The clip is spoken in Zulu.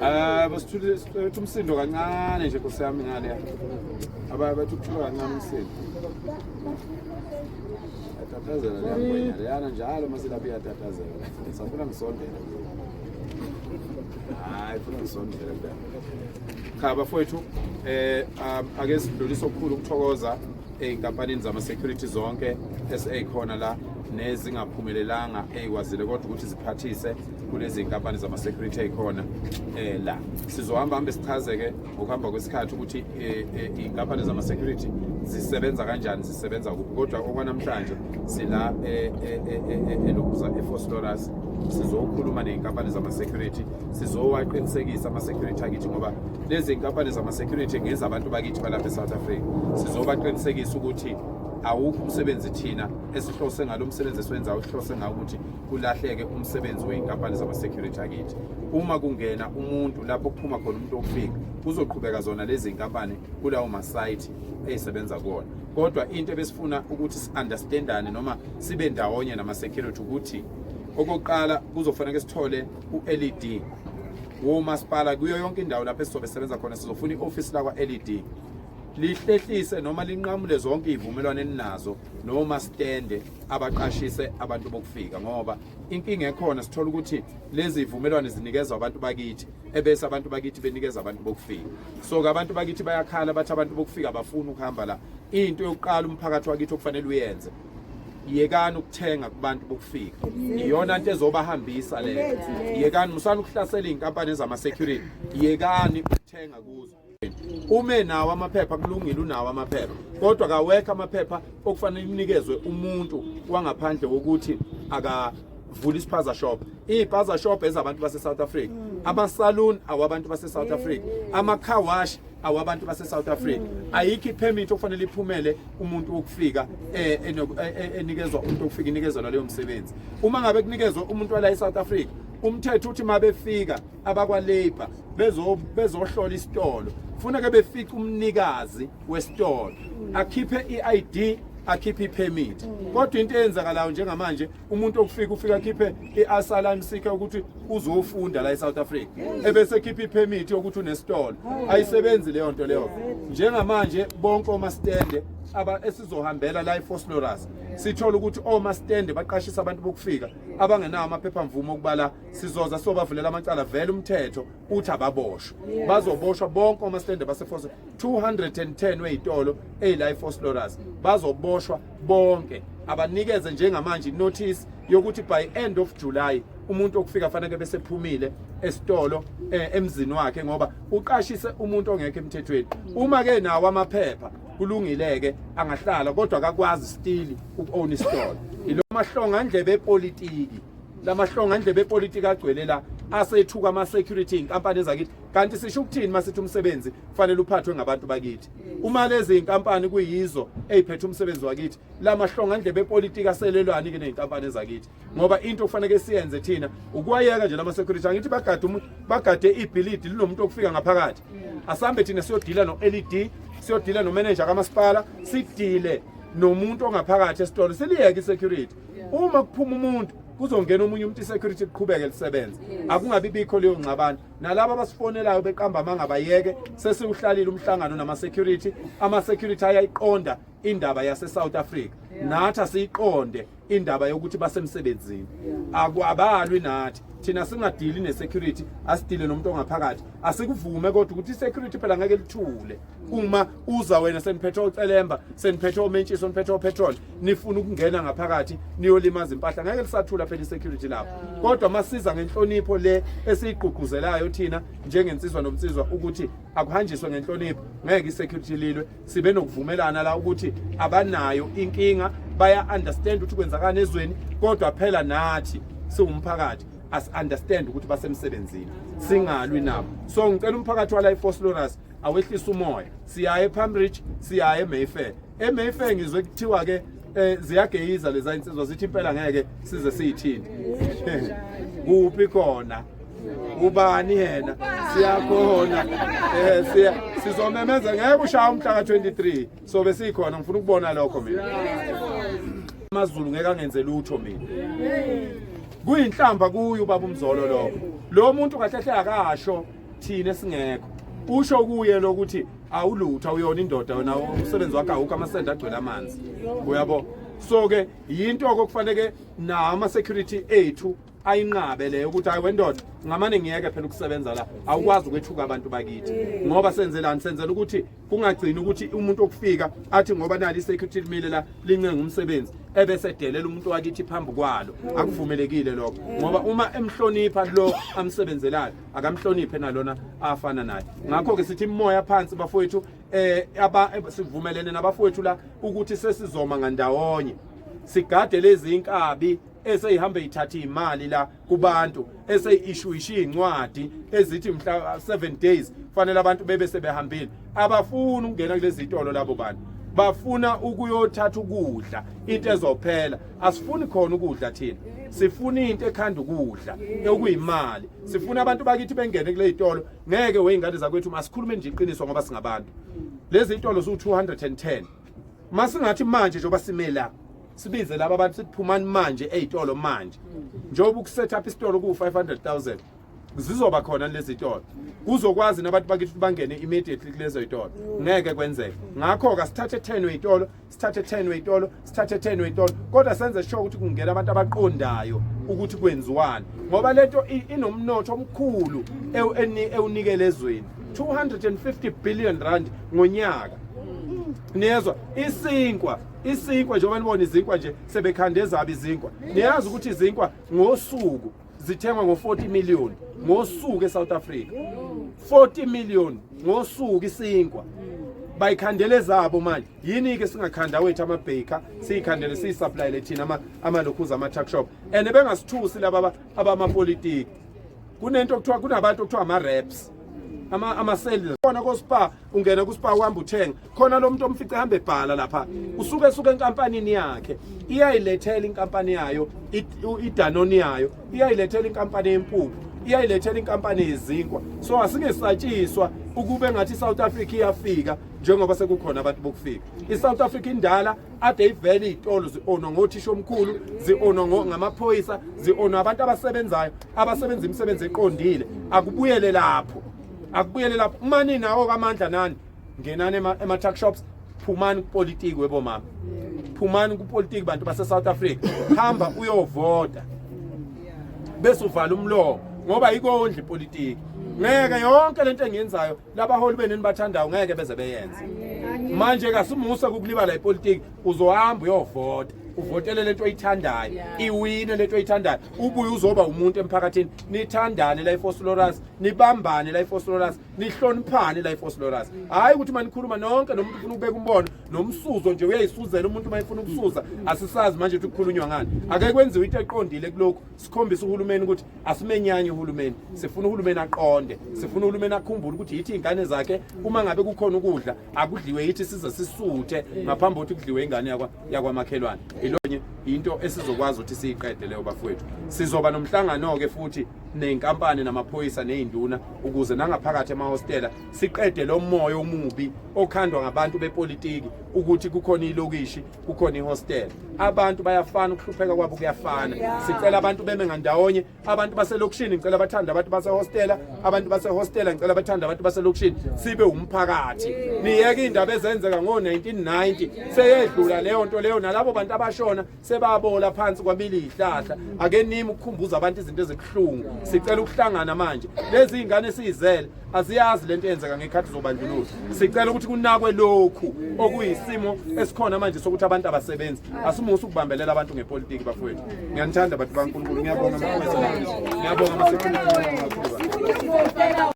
Eh basithule silethe umsindo kancane nje Nkosi yami ngale. Abaye bathi ukuthula kancane umsindo. Yatatazela leya ngwenya leyana njalo uma silapha iyatatazela. Safuna ngisondele. Hayi funa ngisondele kuya. Cha bafowethu ake sidlulise okukhulu ukuthokoza ey'nkampanini zama-security zonke SA khona la nezingaphumelelanga ey'kwazile kodwa ukuthi ziphathise kulezi nkampani zama-security ey'khona la sizohamba hambe sichaze-ke ngokuhamba kwesikhathi ukuthi iy'nkampani zama-security zisebenza kanjani, zisebenza kuphi. Kodwa okwanamhlanje sila elokuza eVosloorus, sizokhuluma ney'nkampani zama-security, sizowaqinisekisa ama-security akithi, ngoba lezi nkampani zama-security ngezabantu bakithi balapha e-South Africa. Sizobaqinisekisa ukuthi awukho umsebenzi thina esihlose ngalo msebenzi esiwenzayo, uhlose ngawo ukuthi kulahleke umsebenzi wey'nkampani zama-security akithi. Uma kungena umuntu lapho kuphuma khona umuntu okufika, kuzoqhubeka zona lezi nkampani kulawo masayithi ey'sebenza kuwona. Kodwa into ebesifuna ukuthi si-understandane noma sibe ndawonye nama-security ukuthi okokuqala kuzofanele sithole u-LED womasipala kuyo yonke indawo lapho esizobe sebenza khona. Sizofuna i-ofisi lakwa-LED lihlehlise noma linqamule zonke iy'vumelwano eninazo noma stende abaqashise abantu bokufika, ngoba inkinga ekhona sithola ukuthi lezi zivumelwano zinikezwa abantu bakithi, ebese abantu bakithi benikeza abantu bokufika. So-ke abantu bakithi bayakhala, bathi abantu bokufika bafuna ukuhamba la. Into yokuqala umphakathi wakithi okufanele uyenze, yekani ukuthenga kubantu bokufika, iyona nto ezobahambisa leyo. Yekani, musani ukuhlasela iy'nkampani ezama-security, yekani ukuthenga kuzo. Ume nawo amaphepha, kulungile, unawo amaphepha, kodwa kawekho amaphepha okufanele inikezwe umuntu wangaphandle wokuthi akavule ispaza shop. Iy'paza shop ezabantu base-South Africa, ama-saloon awabantu base-South Africa, ama-car wash awabantu base-South Africa. Ayikho ipermit okufanele iphumele umuntu wokufika, enikezwa umuntu wokufika, inikezelwa leyo msebenzi. Uma ngabe kunikezwa umuntu wala e-South Africa, umthetho uthi uma befika abakwa-labour bezohlola isitolo, funeke befice umnikazi wesitolo akhiphe i-ID, akhiphe ipermit. Kodwa into eyenzakalayo njengamanje, umuntu okufika ufika akhiphe i-asylum seeker ukuthi uzofunda la e-South Africa, ebese ekhipha ipermit yokuthi unesitolo. Ayisebenzi leyo nto leyo. Njengamanje bonke omastende aba esizohambela la eVosloorus, sithola ukuthi omastende baqashisa abantu bokufika abangenawo amaphepha mvumo okubala, sizoza sizobavulela amacala. Vele umthetho uthi ababoshwe, bazoboshwa bonke omastende baseFos 210 wey'tolo ey'la eVosloorus, bazoboshwa bonke. Abanikeze njengamanje notice yokuthi by end of July umuntu okufika fanele bese phumile esitolo, emzini wakhe, ngoba uqashise umuntu ongekho emthethweni. Uma ke nawo amaphepha, kulungile-ke, angahlala, kodwa akakwazi still uku-own isitolo. Ilo mahlongandlebe epolitiki, lamahlongandlebe epolitiki agcwele la asethuka ama-security, iy'nkampani ezakithi. Kanti sisho ukuthini masithi umsebenzi kufanele uphathwe ngabantu bakithi? Uma lezi iy'nkampani kuyizo ey'phethe umsebenzi wakithi, lamahlongandlebe epolitiki aselelwani-ke ney'nkampani ezakithi? Ngoba into okufanele siyenze thina ukuwayeka nje lama-security. Angithi bagade umuntu, bagade ibhilidi linomuntu okufika ngaphakathi. Asambe thina siyodila no-LED, siyodila nomeneja kamasipala, sidile nomuntu ongaphakathi esitolo, siliyeke i-security. Uma kuphuma umuntu, kuzongena omunye umuntu, i-security liqhubeke lisebenze, akungabi bikho leyo ngxabano. Nalabo abasifonelayo beqamba amanga bayeke. Sesiwuhlalile umhlangano nama-security, ama-security ayayiqonda indaba yase-South Africa, nathi asiyiqonde indaba yokuthi basemsebenzini, akwabalwi nathi. Thina singadili ne-security, asidile nomuntu ongaphakathi. Asikuvume kodwa ukuthi i-security phela ngeke lithule uma uza wena seniphethe ocelemba, seniphethe omentshiso, niphethe opetrol, nifuna ukungena ngaphakathi niyolimaza impahla. Ngeke lisathula phela i-security lapho. Kodwa masiza ngenhlonipho le esiyigqugquzelayo thina njengensizwa nomnsizwa ukuthi akuhanjiswe ngenhlonipho, ngeke i-security lilwe. Sibe nokuvumelana la ukuthi abanayo inkinga, baya understand ukuthi kwenzakani ezweni, kodwa phela nathi siwumphakathi as understand ukuthi basemsebenzini, singalwi nabo. So ngicela umphakathi wala eVosloorus awehlisa umoya. Siya ePalm Ridge, siya eMayfair. EMayfair ngizwe kuthiwa ke ziyageyiza leza insizwa, zithi impela ngeke size siyithinte. Kuphi khona? Ubani yena? Siyakhona, siya sizomemeza, ngeke ushaya umhla ka-23 so besikhona. Ngifuna ukubona lokho mina. AmaZulu ngeke angenze lutho mina. Kuyinhlamba kuye ubaba uMzolo lokho. Lo muntu kahle hle akasho. Thina singekho. Usho kuye lokuthi awulutho, awuyona indoda wena, umsebenzi wakho awukho, amasende agcwele amanzi. Uyabo? So ke yinto okufanele nawo ama security ethu ayinqabe leyo ukuthi hayi wendoda, ngamane ngiyeke phela ukusebenza la, awukwazi ukwethuka abantu bakithi. Ngoba senzelani? Senzela ukuthi kungagcini ukuthi umuntu okufika athi ngoba nali security limile la lincenga umsebenzi, ebese edelela umuntu wakithi phambi kwalo. Akuvumelekile lokho, ngoba uma emhlonipha lo amsebenzelayo, akamhloniphe nalona afana naye. Ngakho ke sithi imoya phansi bafowethu. Aba sivumelene nabafowethu la ukuthi sesizoma ngandawonye, sigade lezi inkabi eseyihambe ithatha imali la kubantu, eseyi-issue incwadi ezithi mhla 7 days fanele abantu bebe sebehambile. Abafuni ukungena kulezi zitolo labo bantu, bafuna ukuyothatha ukudla, into ezophela. Asifuni khona ukudla thina, sifuna into ekhanda ukudla okuyimali. Sifuna abantu bakithi bengene kule zitolo. Ngeke weyingane zakwethu, masikhulume nje iqiniso ngoba singabantu. Lezi zitolo ziwu-210. Masingathi manje njengoba sime la, sibize laba abantu sithi phumani manje ey'tolo manje, njengoba ukuset up isitolo ku-500,000, zizoba khona lezi zitolo, kuzokwazi nabantu bakithi ukuthi bangene immediately kulezo zitolo? Ngeke kwenzeke. Ngakho-ke asithathe 10 wey'tolo, sithathe 10 wey'tolo, sithathe 10 wey'tolo, kodwa senze sure ukuthi kungena abantu abaqondayo ukuthi kwenziwani, ngoba lento inomnotho omkhulu ewunikele ezweni, 250 billion rand ngonyaka. Niyezwa? Isinkwa njengoba nibona izinkwa nje, sebekhande ezabo izinkwa. Niyazi ukuthi izinkwa ngosuku zithengwa ngo-40 million ngosuku eSouth Africa? 40 million ngosuku isinkwa bayikhandele zabo. Manje yini-ke singakhanda wethu ama-baker, siyikhandele, siyisupplyele thina amalokhuza, ama-tuck shop, and bengasithusi laba abamapolitiki. Kunento okuthiwa, kunabantu okuthiwa ama-reps, ama-sales khona koSpar. Ungena kuSpar, uhamba uthenga khona, lo muntu omfice ehamba ebhala lapha usuke esuke enkampanini yakhe, iyayilethela inkampani yayo iDanone yayo, iyayilethela inkampani yempuphu, iyayilethela inkampani yezinkwa. So asingesatshiswa ukube ngathi iSouth Africa iyafika njengoba sekukhona abantu bokufika. ISouth Africa indala, ade ivele iy'tolo zi-ownwa ngothisha omkhulu, zi-ownwa ngamaphoyisa, zi-ownwa abantu abasebenzayo, abasebenza imisebenzi eqondile. Akubuyele lapho, akubuyele lapho. Uma ninawo kamandla nani, ngenani ema-tuck shops, phumani kupolitiki webomama, phumani kupolitiki bantu base-South Africa. Hamba uyovota bese uvala umlomo, ngoba ayikondli ipolitiki. Ngeke yonke lento engiyenzayo labaholi benu enibathandayo ngeke beze beyenze. Manje kasimusa kukulibala ipolitiki. Uzohamba uyovota, uvotele lento oyithandayo, iwine lento oyithandayo, ubuye uzoba umuntu emphakathini. Nithandane la eVosloorus, nibambane la eVosloorus, nihloniphane la eVosloorus. Hhayi ukuthi manikhuluma nonke nomuntu ufuna ukubeka umbono nomsuzo nje, uyayisuzela umuntu uma efuna ukusuza. Asisazi manje ukuthi kukhulunywa ngani. Ake kwenziwe into eqondile kulokhu, sikhombise uhulumeni ukuthi asimenyanyi uhulumeni. Sifuna uhulumeni aqonde, sifuna uhulumeni akhumbule ukuthi yithi iy'ngane zakhe. Uma ngabe kukhona ukudla, akudliwe yithi size sisuthe ngaphambi kokuthi kudliwe ingane yakwamakhelwane. Ilonye into esizokwazi ukuthi siyiqede leyo bafowethu. Sizoba nomhlangano-ke futhi ney'nkampani namaphoyisa ney'nduna, ukuze nangaphakathi emahostela siqede lo moya omubi okhandwa ngabantu bepolitiki ukuthi kukhona ilokishi, kukhona ihostela. Abantu bayafana, ukuhlupheka kwabo kuyafana. Sicela abantu beme ngandawonye. Abantu baselokishini ngicela bathande abantu basehostela, abantu basehostela ngicela bathande abantu baselokishini, sibe umphakathi. Niyeke iy'ndaba ezenzeka ngo-1990, seyedlula leyo nto leyo. Nalabo bantu abashona sebabola phansi kwabili iy'hlahla. Ake nimi ukukhumbuza abantu izinto ezibuhlungu. Sicela ukuhlangana manje. Lezi iy'ngane esiyizele aziyazi lento eyenzeka ngekhathi zobandlululo. Sicela ukuthi kunakwe lokhu okuyisimo esikhona manje sokuthi abantu abasebenzi. Asimusa ukubambelela abantu ngepolitiki bafowethu. Ngiyanithanda bantu baNkulunkulu. Ngiyabonga amaphoyisa, ngiyabonga ama-security kakhulu.